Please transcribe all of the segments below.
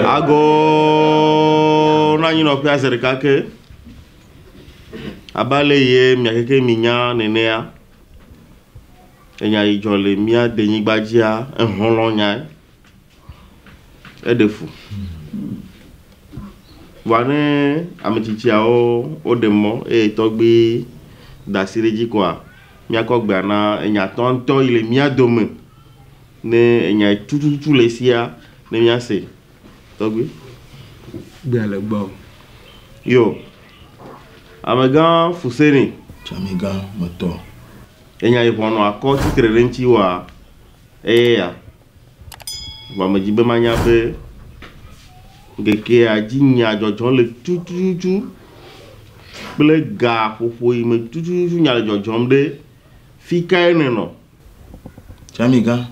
Ago na anyinɔƒea zi ɖeka ke. Abe ale ye mia keke minya nenea, enya yi dzɔ le mía denyigba dzia, ehlɔ̃ nyae. Eɖe fu. Vɔa ne ame tsitsiawo woɖe mɔ eye tɔgbi da asi ɖe edzi koa, míakɔ gbea na enya tɔ ŋutɔ yi le mía dome. Ne enya yi tututu le sia, ne míase. Tɔgbi. Gbea le gbɔ. Yo. Amegã Fuseni. Tsamigã metɔ. Enya yi ʋɔnɔ akɔ tsitre ɖe ŋuti wa eye ya. Vɔ medzi be manya be ŋkekea dzi nya dzɔdzɔm le tututu kple gaƒoƒo yi me tututu nya le dzɔdzɔm ɖe fi kae nenɔ? Tsamigã.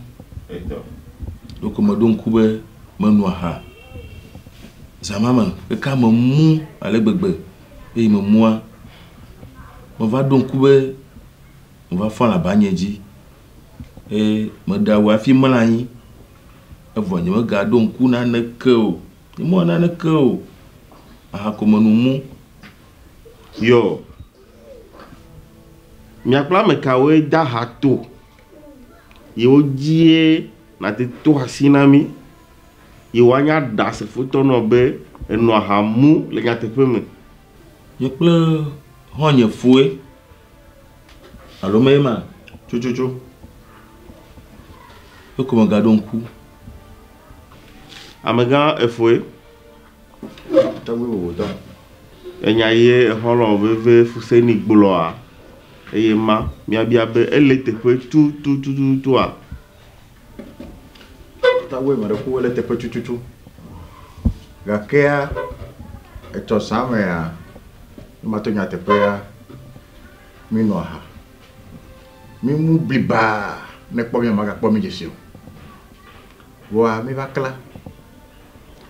Ɖeko meɖo ŋku be meno aha. Zã ma me keke memu ale gbegbe eye memua, meva ɖo ŋku be meva fɔ le abanye dzi eye meɖe awu hafi mlɔ anyi. Evɔ nye megaɖo ŋku naneke o. Nyemewɔ naneke o. Aha ko meno mu. Yo. Mia kple ame kawoe da ha to ye wodzie nate to asi na mi ye woanya ɖasefotɔ nɔ be enɔ aha mu le nyateƒe me. Nye kple xɔ̃nye foe alo me ma Tsotsotso. Eko megaɖo ŋku. Amegã efoe. Tɔgbi bubutɔ. Enya ye exɔlɔ̃ veve Fuseni gblɔa eye ma míabia be ele teƒe tutututua. Tɔgbi me ɖe ku ele teƒe tututu. Gakea etsɔ zã mea, ne mato nyateƒea, mi nɔ aha. Mi mu blibaa ne kpɔ mi magakpɔ mi dzesi o. Vɔa mi va kla.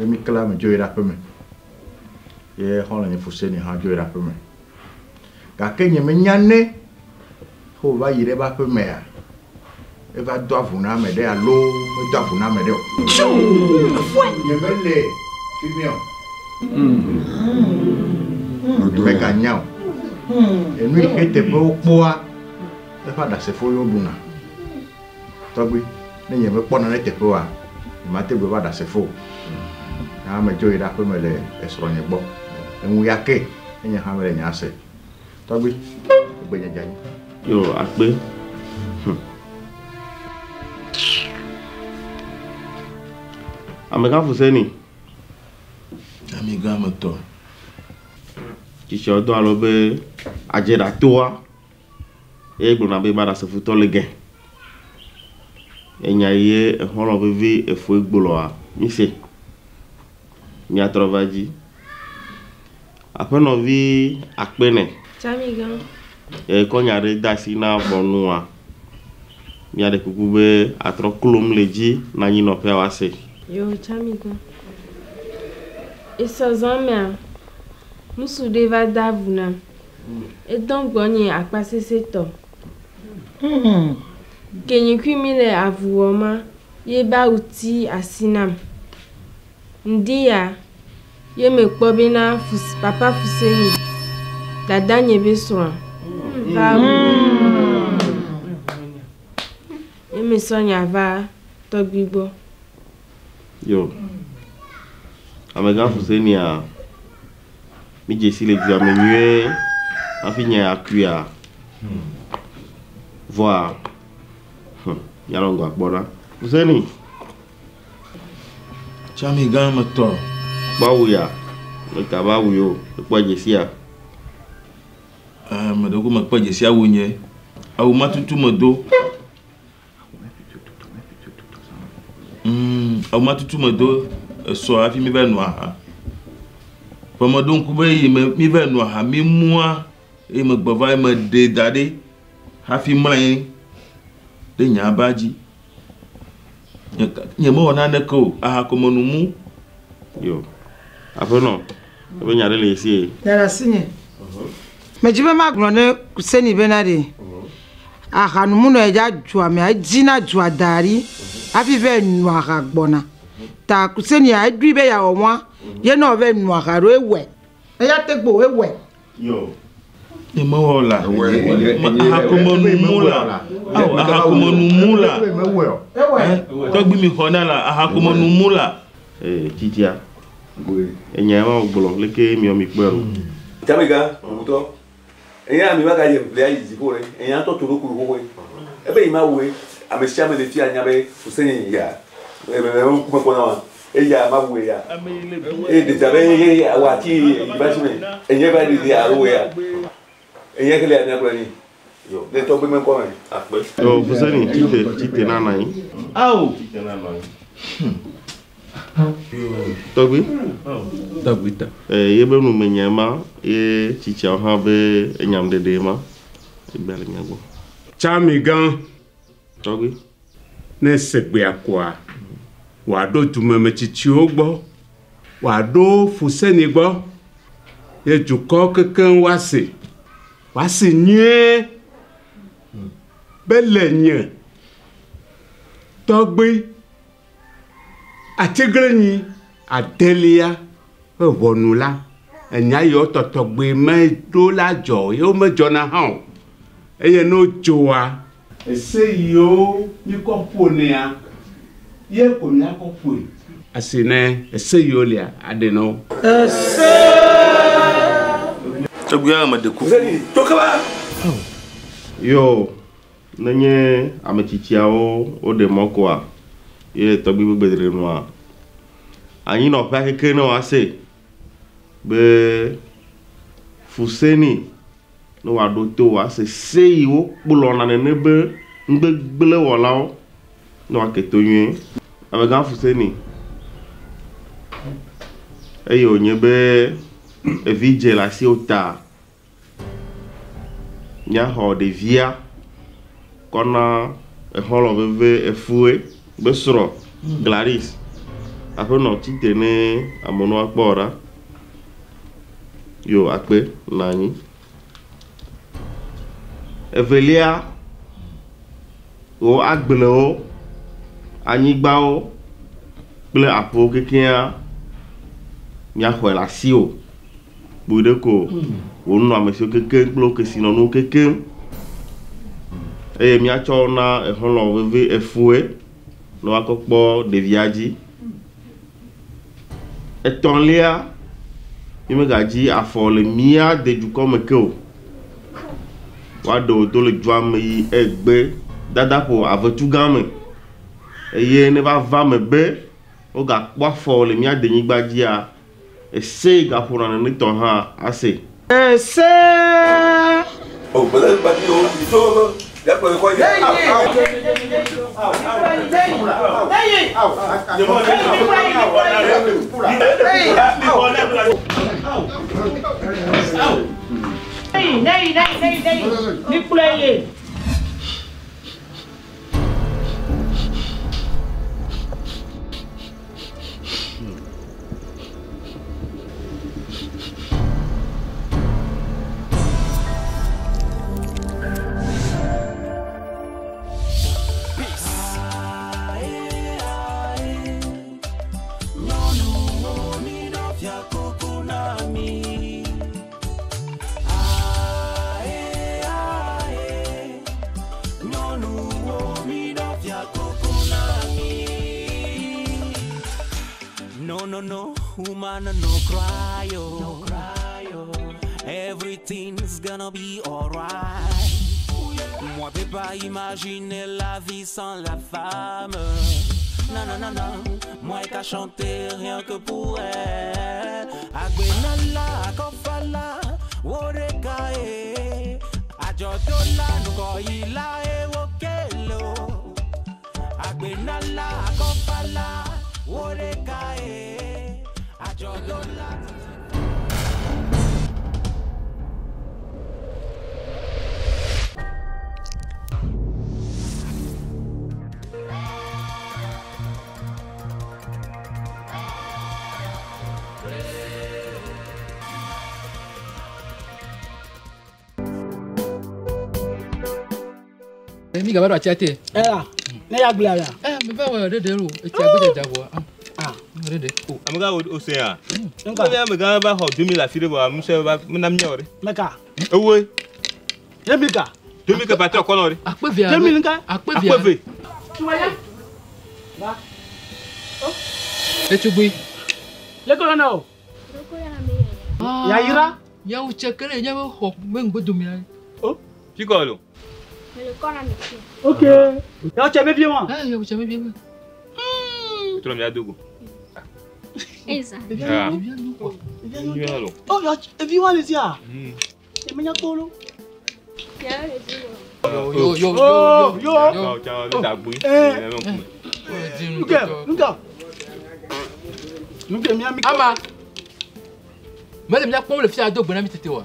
Ye mi kla me dzo yi ɖe aƒe me. Ye xɔlɔ̃ nye Fuseni hã dzo yi ɖe aƒe me. Gake nye menya ne wòva yi ɖe eƒe aƒe mea, eva do avu na ame ɖe alo medo avu na ame ɖe o. Nye mele fi mi o. Nye meganya o. Enu yi ke teƒe wokpɔa, eƒe aɖasefo ye woɖuna. Tɔgbi, ne nye mekpɔ nane teƒe oa, nye mate ŋu ava ɖasefo o. Nye hã medzo yi ɖe aƒe me le esrɔ̃nye gbɔ. Eŋu ya ke, enye hã mele nya se. Tɔgbi, egbe nye dze anyi. Yo, akpe. Amegã Fuseni. Amegã metɔ. Tsitsiawo do alo be adzeɖatoa eye gblɔna be ba ɖasefotɔ le ge. Enya ye exɔlɔ̃ vevi efoe gblɔa mi se. Miatrɔ va dzi. Aƒenɔvi akpe nɛ. Tsamigã. Ekɔ nya ɖe de asi na ʋɔnua. Miaɖe kuku be atrɔ klom le dzi na anyinɔƒea woase. Yo, Tsamigã. Esɔ zã mea, ŋutsu ɖe va da avu nam. Edɔ gbɔnye akpasesẽtɔ. Ke nye kui mi le avu wɔma, ye ba wu ti asi nam. Ŋdi ya, ye mekpɔ bena papa Fuseni, dada nye be srɔ̃a, va wu. Ye mesɔ nya va tɔgbi gbɔ. Yo. Amegã Fusenia, mi dzesi le dua me nyuie hafi nye akuia. Vɔa, mianɔ ŋgɔ akpɔ ɖa. Fuseni. Tsamigã metɔ. Kpɔ awu ya. Meka be awu yo. Ekpɔ dzesia. Ame ɖe ko mekpɔ dzesi awu nye. Awu ma tutu medo. Awu ma tutu medo esɔ hafi mi va nɔ aha. Vɔ meɖo ŋku be yi me mi va nɔ aha mi mua eye megbɔ va me ɖe da ɖi hafi mlɔ anyi ɖe nye aba dzi. Nye mewɔ naneke o, aha ko menu mu. Yo, aƒenɔ, ebe nya ɖe le esi ye. Nya le asinye. Medzi be magblɔ ne Kuseni bena ɖe ahanumunɔ yi dza dua mea edzina dua da ɖi hafi va nu aha gbɔna. Ta Kuseni ya eɖoe be yeawɔ nua ye ne wòva nu aha ɖo ewɔe. Eya te gbo ewɔe. Yo. Nye mewɔ la. Aha ko menu mu la. Awo aha ko menu mu la. Tɔgbi mi xɔ na la aha ko menu mu la. Ee tsitsia. Enya ma gblɔ leke miɔ mi kpɔe ɖo. Tsamega, ŋutɔ. Eya mi ma ga ye ʋlia yi dziƒo ɖe. Eya ŋutɔ to ɖokui xoxoe. Ebe yi ma wue ame sia ame le fia nya be Fuseni ya. Ebe me ŋkume kpɔ na wa. Eya ma wue ya. Eye ɖevia be ye wòatsi yi va si me. Enye va ɖevi alo wɔ ya. Enye ke le ya míagblɔ nɛ. Le tɔgbi me ŋkɔ me. Akpe. Yo Fuseni tsite tsite na nɔ anyi. Awo. Tsite na nɔ anyi. Tɔgbi. Tɔgbi tɔ. Ye be numenya ma ye tsitsiawo hã be enyamɖeɖe ma egbea le mía gbɔ. Tsamigã. Tɔgbi. Ne segbea koa, wòaɖo dumemetsitsiwo gbɔ, wòaɖo Fuseni gbɔ ye dukɔ kekeŋ woase. Woase nyuie be le nye tɔgbi atiglinyi adelia ƒe ʋɔnu la, enya yiwo tɔtɔgbi meɖo la dzɔ ye womedzɔna hã o. Eye ne wodzoa, ese yiwo míkɔ ƒonɛa, ye ko míakɔ ƒoe. Asi ne ese yiwo lia aɖe na wo. Ese. Tɔgbia ame ɖe kuku. Fuseni, tso kaba. Yo, nenye ame tsitsiawo woɖe mɔ koa, ye tɔgbi be gbeɖeɖe nua, anyinɔƒea keke ne woase be Fuseni ne wòaɖo to wòase se yiwo kplɔna nene be nugbegblẽwɔlawo ne wòake to nyuie. Amegã Fuseni eye wònye be evi dze le asiwò ta míaxɔ ɖevia kɔ na exɔlɔ̃ veve efue be srɔ̃ Gladys. Aƒenɔ tsite ne amewo ne woakpɔ wò ɖa. Yo akpe nɔ anyi. Evelia, wò agblewo, anyigbawo kple aƒewo kekeŋa míaxɔe le asiwò. Kpui ɖe ko wò nunɔamesiwo kekeŋ kple wò kesinɔnuwo kekeŋ. Eye míatsɔ wo na exɔlɔ̃ veve efue ne woakɔ kpɔ ɖevia dzi. Etɔ̃lia, mímegadzi afɔ le mía de dukɔ me ke o. Woaɖe wo do le dua me yi egbe dadaƒo avetugã me. Eye ne va va me be wogakpɔ afɔ le mía denyigba dzia, ese yi gaƒona nenetɔ hã ase. Ese. O gbɛdɛ gbadi o tso yakplɔ kɔ yi. Neyi, neyi, neyi, neyi, mikplɔe ye. No, no, no, woman, no cry, oh. No cry, oh. Everything's gonna be alright. Moi, peux pas imaginer la vie sans la femme. Non, non, non, non, moi qu'à chanter rien que pour elle. Agbenala, akofala, woreka, eh. Ajodola, nukoila, eh, wokelo. Agbenala, akofala, woreka, eh. Ajodola. Mi gava ɖo atsia te. Eya, ne ya gblẽ ya. Eh, mi va wɔ ɖeɖe lo. Etsia gbe dzadza vɔa. Ah, ɖeɖe. Amegã wo se ya. Nka. Ne amegã va xɔ 2000 afi ɖe vɔa, ŋusẽ va mena míawɔ ɖe. Meka. Ewoe. Ne mi ka. 2000 ke patron kɔnɔ ɖe. Akpe vea. 2000 nka. Akpe vea. Akpe ve. Tuwaya. Va. Ɖetugbui. Leke lɔ na o. Yayira. Miawo tse ke ɖe míaƒe xɔ me ŋgbodomea. O. Fikɔ lo. Mele kɔ na mi fi. Ok. Yawo tse vevie wa. Eh, yawo tse vevie wa. Trɔ mia dogo. Eza. Ah. Nyuie lo. Oh, yawo evi wa le sia. Emenya kpɔ lo. Yawo le vi wa. Yo yo yo yo yo. Yo tsa le dagbui. Eh. Nuke, nuke. Nuke mia mi. Ama. Mele mia kpɔm le fia do gbe na mi tete wa.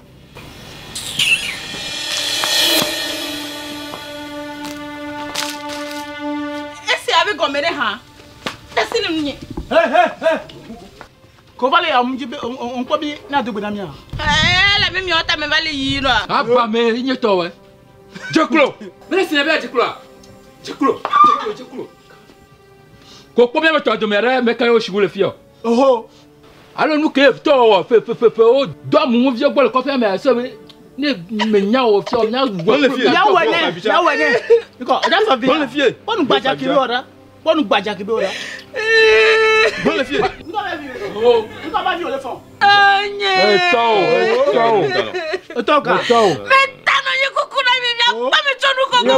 Esi abe gɔme ɖe hã. Esi le nunye. He he he. Ko va le ya mu dzi be ŋkpɔ bi na do gbe na mia. Ɛɛ la be miawo ta me va le yii nɔa. Aba me nye tɔ wɛ. Dzeklo. Mele si na be dzekloa. Dzeklo. Dzeklo dzeklo. Ko kpɔ miabe tɔ dome ɖe meka yewo siwo le fia. Oho. Alo nu ke tɔ wɔ fefe wo do amuŋuviwo gbɔ le kɔƒea me ase be ne menya wɔ fia mia wɔ. Miawɔ ne miawɔ ne. Ikɔ ɛdá sɔ fi. Bɔn le fie. Kpɔnu gbadza ke be wɔ ɖa. Kpɔnu gbadza ke be wɔ ɖa. Bɔn le fie. Nukɔ bɛ vi o. Nukɔ bɛ vi o le fɔ. Enye. Etɔ o etɔ o. Etɔ ka. Etɔ o. Meta nɔ nye kuku na mi mia kpɔ mi tso nu kɔkɔ.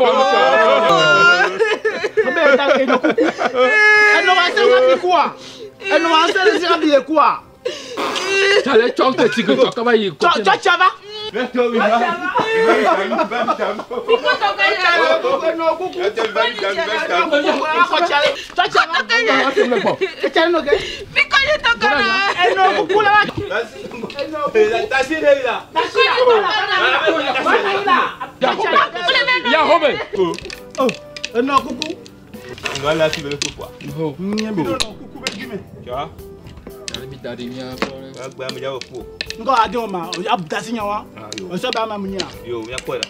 Ebe eta enɔ kuku. Enɔ wa se wa fi kua. Enɔ wa se le si wa fi ye kua. Tsale tsɔ ŋutɔ tsi ke tsɔ kaba yi. Tsɔ tsɔ tsa va. Yahome. Enɔ kuku. Nua la fi be le kukua. Nye mi ɖo nɔ kuku be dzi me. Tsa. Mi da ɖi mia kpɔ ɖe. Agbe ame dza wɔ ku o. Ŋkɔ adi wɔma abudasi nya wa. Ɔsɔ be ama mu nya. Yo mia kpɔe ɖa.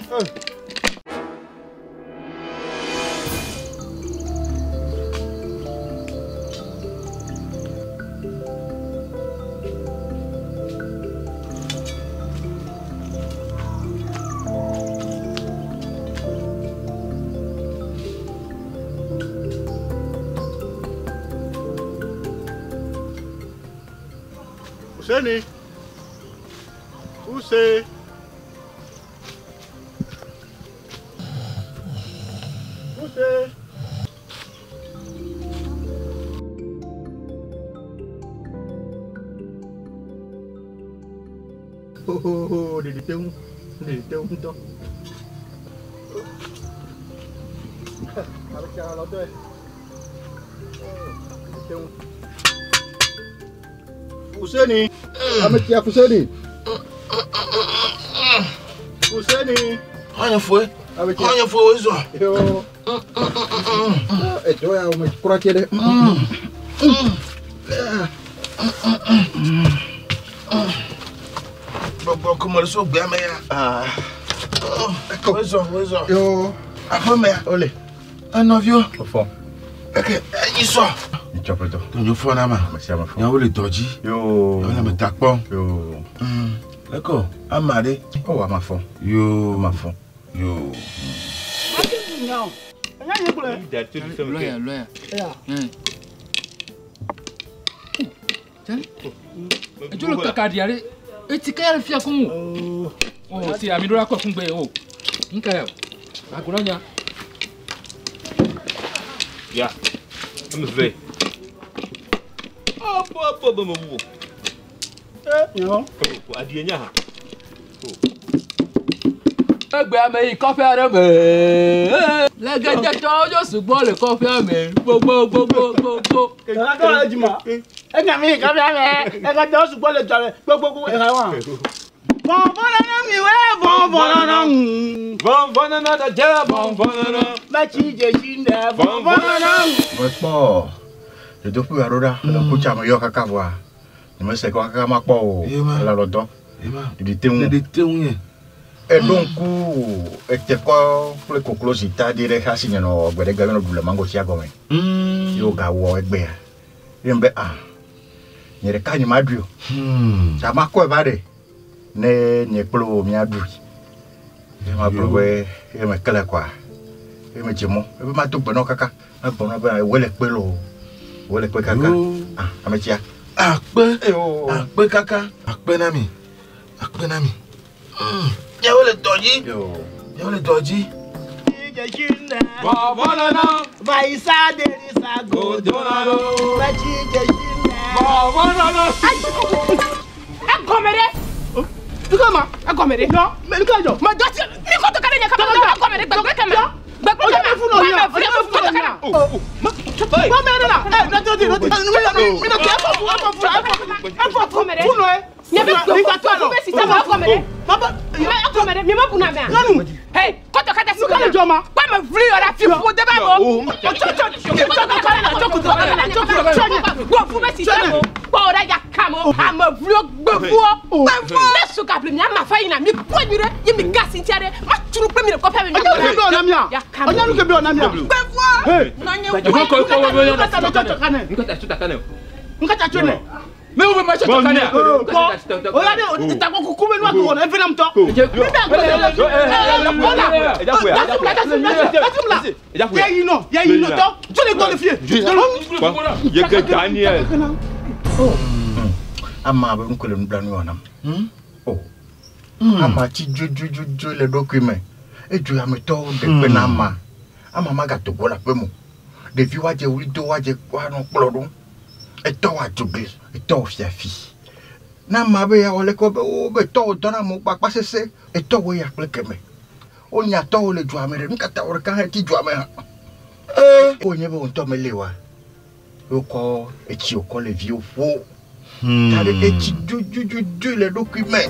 Useni. Use. Use. Oh, ɖeɖi te ŋu. Ɖeɖi te ŋu ŋutɔ. Abe tsia lɔ dɔe. Ɖeɖi te ŋu. Fuseni. Ame tsia Fuseni. Fuseni. Xɔnye foe. Xɔnye foe wo zɔ. Yo. Edɔ ya wo me kura tse ɖe. Gbɔgbɔ ko me le so gbea me ya. Wo zɔ wo zɔ. Yo. Aƒemea. Ole. Enɔviwo. Ofɔ. Eke enyi sɔ. Itsɔƒetɔ. Tonyo fɔ na ma. Ame sia ame fɔ. Nyawo le dɔ dzi. Yo. Nyawo le ame ta kpɔm. Yo. Leko ama ɖe. O ama fɔ. Yo. Ama fɔ. Yo. Lɔya lɔya. Edzo le kaka ɖia ɖe. Etsi ka ya le fia koŋ o. O si ami ɖo la kɔ kungbe o. Nka ya o. Agblɔ nya. Ya. Ame ve. Ɔbɔ ɔbɔ bɛ me wu o. Nyɔ. Adi nya hã. Egbe ame yi kɔƒe aɖe me. Legedetɔwo dzo sugbɔ le kɔƒea me. Gbogbogbogbogbogbo. Kaka le dzi ma. Enya mi kɔƒea me. Egedetɔwo sugbɔ le dua me. Gbogbogbò eha wa. Vɔvɔnana mi wɛ vɔvɔnana ŋu. Vɔvɔnana ɖe dze vɔvɔnana. Mɛtsi dzesi nɛ vɔvɔnana ŋu. Mekpɔ dzodoƒe ya ɖo ɖa. Ele kutsa me yɔ kaka vɔa. Nyemese kɔ kaka ma kpɔ o. Ele lɔ dɔ. Ɖeɖi te ŋu. Ɖeɖi te ŋu nye. Eɖo ŋku etekɔ kple koklozi ta ɖi ɖe xa si nye nɔ gbe ɖe gbe nɔ ɖu le mangotia gɔme. Ye wògawɔ egbea. Ye be ah, nye ɖeka nye ma ɖui o. Ta makɔe va ɖe ne nye kple wò míaɖui. Ye magblɔ be ye mekele kɔa. Ye medze mɔ. Ebe mado gbe na wo kaka. Megblɔ na wo be wòe le kpe loo. Wòe le kpe kaka. Ah, ame tsia. Akpe, akpe kaka, akpe na mi, akpe na mi. Miawo le dɔ dzi. Miawo le dɔ dzi. Egɔme ɖe. Nukɔ ma. Egɔme ɖe. Yɔ, mɛ nukɔ jɔ. Mɛ dɔ ti mi kɔtɔ ka ɖe nye kaba egɔme ɖe gbɛgbɛ kama. Gbɛgbɛ kama. Wame vle kɔtɔ ka na. Wame ɖe la. Ɛ nɔti nɔti nɔti. Mi nɔ kɛ efɔ fu efɔ fu efɔ efɔ fu fu nɔ ye. Nye be gbɛgbɛ be sisa ma egɔme ɖe. Mɛ egɔme ɖe mi me buna mea. Nyɔnu. Hey kɔtɔ ka da si Nukɔ le jɔ ma. Wame vle yɔ ɖe afi ƒo de ba mo. Yeke Daniel. Ama be ŋku le nublanui wɔ nam. O. Ama tsi dzodzodzodzo le ɖokui me. Edzo ametɔwo ɖe kpe na ama. Ama magato go le aƒe me o. Ɖevi woadze wli do woadze woanɔ kplɔ ɖom. Etɔwo adzogli, etɔwo fiafi. Ne ama be yeawɔ leke be wo be etɔwo dɔna amewo kpakpa sese. Etɔwo ya kple keme. Wonya tɔwo le dzoa me ɖe. Nu ka ta wò ɖeka hã ti dzoa me hã? Ee. Wonye be wò ŋutɔ meli oa? Wokɔ etsi wòkɔ le viwo ƒo. Ta ɖe etsi dzodzodzodzo le eɖokui me.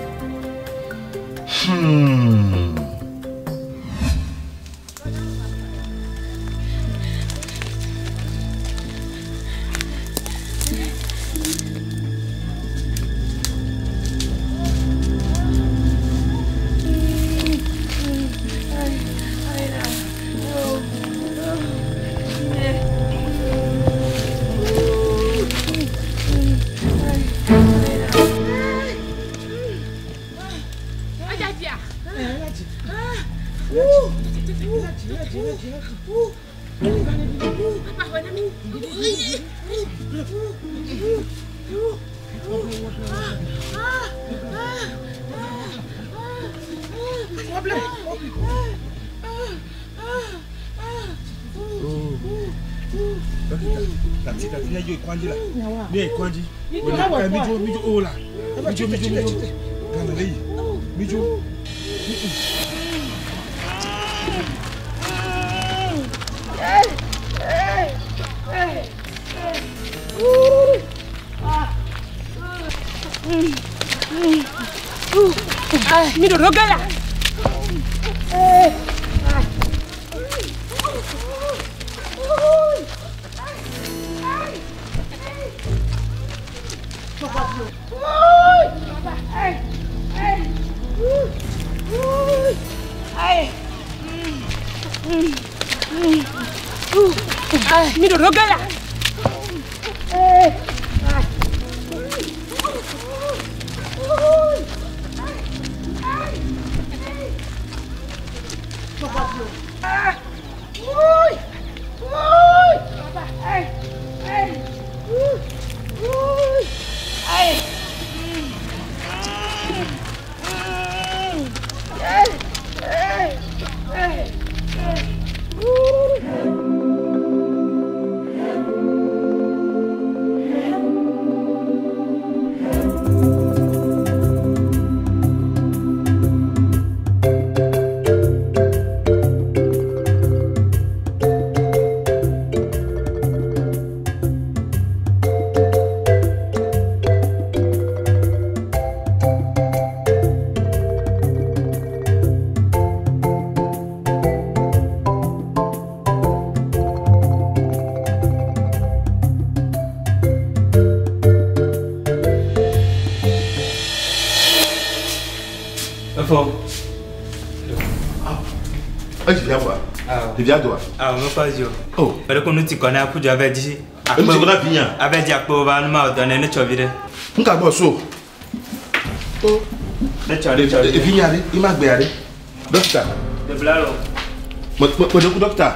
Mi ɖoɖo ge la. Mi ɖoɖo ge la. Efo. Edzi via vɔa? Ɖevia doa? Awo mekpɔ dzi o. O. Mele ko nu ti kɔ na kudu ave dzi. Enu ti kɔ na vinya? Ave dzi akpe va nu ma wòdɔ ne ne tsɔ vi ɖe. Nuka gbɔ so? Ne tsɔ ne tsɔ vi. Vinya ɖe, ima gbea ɖe. Dɔkita. Ɖevia lɔ. Me me me ɖe ku dɔkita.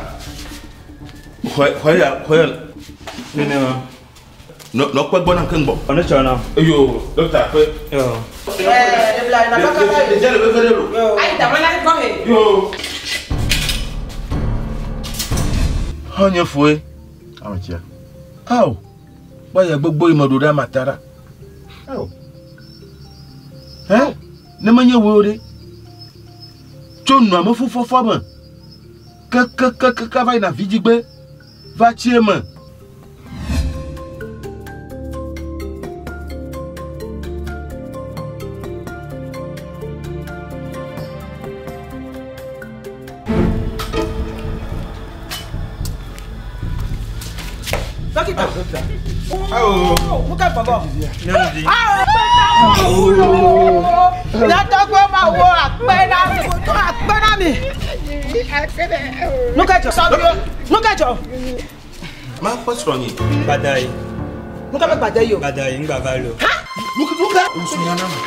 Xɔ xɔ ya xɔ ya. Nenema. Nɔ nɔ kpe gbɔ na keŋ gbɔ. Ne tsɔ na. Eyo dɔkita kpe. Yo. Ɖevia le veve ɖe lo. Ayi dama na gbɔ he. Yo. Hã nye foe. Ame tsia. Ao. Kpɔ ya gbogbo yi me ɖo ɖe amata ɖa. Ao. Hɛ? Ne menye woe ɖe. Tso nua me fufɔfɔ me. Kekekeke va yina vidzigbe va tsi eme. Dɔkita. Awo. Nu ka bɔbɔ? Nyɔnuvi. Nyatɔgbe ma wo akpe na mi. Akpe na mi. Nu ka dzɔ? Nu ka dzɔ? Ma kpɔ srɔ̃ nye. Gbada yi. Nu ka be gbada yi o? Gbada yi ŋgba va lo. Nu ka? Ŋusunya na me.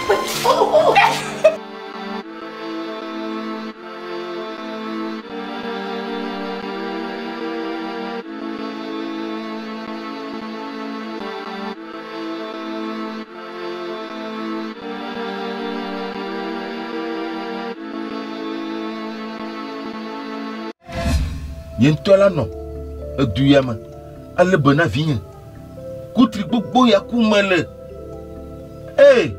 Nye ŋutɔ la nɔ edu ya me ale be na vinye. Kutri gbogbo ya ku me le. Ee,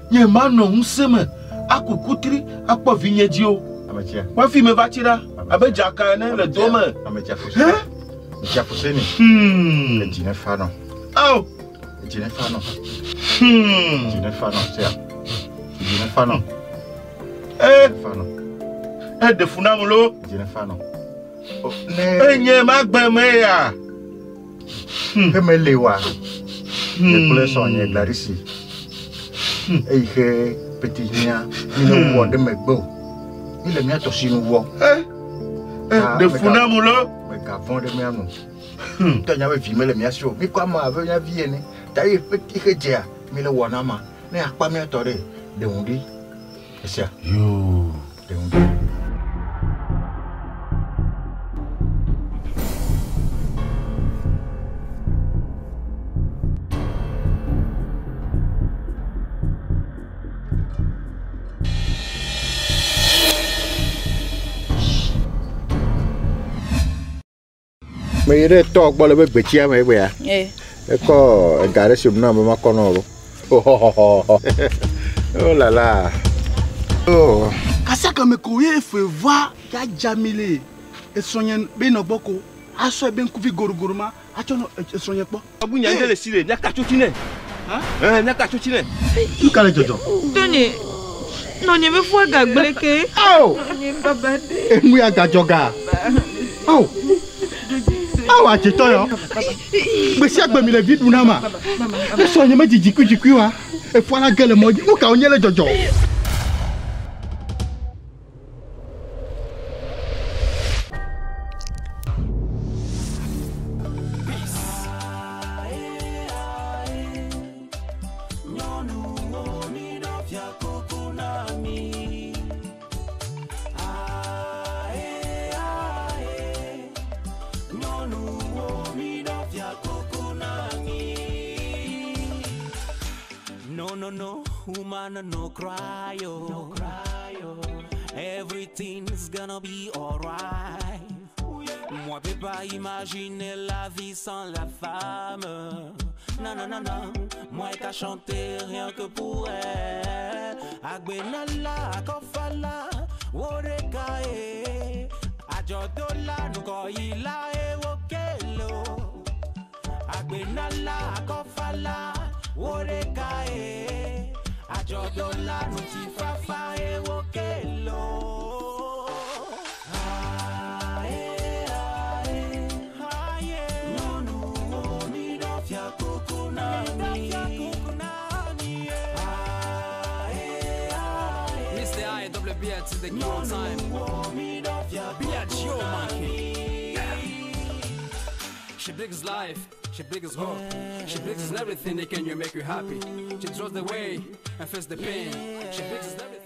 nye ma nɔ ŋusẽ me aku kutri akpɔ vinye dzi o. Ame tsia. Wafi me va tsi ɖa abe dzaka ene le do me. Ame tsia fuseni. Ame tsia fuseni. Edzi ne fa nɔ. Ao. Edzi ne fa nɔ. Edzi ne fa nɔ sia. Edzi ne fa nɔ. Ee. Fa nɔ. Eɖe fu nam lo. Edzi ne fa nɔ. Enye ma gbe me ya. Ke mele wa. Nye kple sɔnye Glarisi. Eyi ke peti hiã mi ne wɔ ɖe megbe o. Mi le mía tɔ si nu wɔ. Ɖe fu nam lo. Megavɔ̃ ɖe mía nu. Tɔ nya be vi mele mía si o. Mi kɔ ame abe mía vi ene. Ta ye peti xe dzea mi le wɔ na ma. Ne akpa mía tɔ ɖe ɖe ŋu ɖi. Esia. Yoo. Ɖe ŋu ɖi. Me yi ɖe tɔ gbɔ le be gbetsia me egbea. Ekɔ ega ɖe si na be makɔ nɔ ɖo. Oh là là. Oh. Kasaka me ko ye fe va ya jamile. Esonye be no gbɔ ko. Aso be nkuvi gorogoro ma. Atsɔ no esonye kpɔ. Abu nya ndele sile, nya ka tsotsi nɛ. Eh, nya ka tsotsi nɛ. Nu ka le dzɔdzɔ? Tony, nɔnye be fua gagblẽ ke. Ao. Nɔnye baba ɖe. Enu ya gadzɔ ga. Ao. Ao adzetɔ yɔ. Gbe sia gbe mi le vi ɖu na ma. Esɔnye me dzi dzikudzikui wa. Efua la ge le mɔ dzi. Nu ka wonye le dzɔdzɔ? No, no, no, woman, no cry, oh. No cry, oh. Everything's gonna be alright. Moi, peux pas imaginer la vie sans la femme. Non, non, non, non. Moi, qu'à chanter rien que pour elle. Agbenala, akofala, worekae. Ajodola, nukoila, ewokelo. Agbenala, akofala, worekae. Ajodola, nutifafa, ewokelo. Mr. Double B to the king on time. Be a Geo monkey. She brings life, she brings hope, she brings everything that can you make you happy. She draws the way and faces the pain. She brings everything.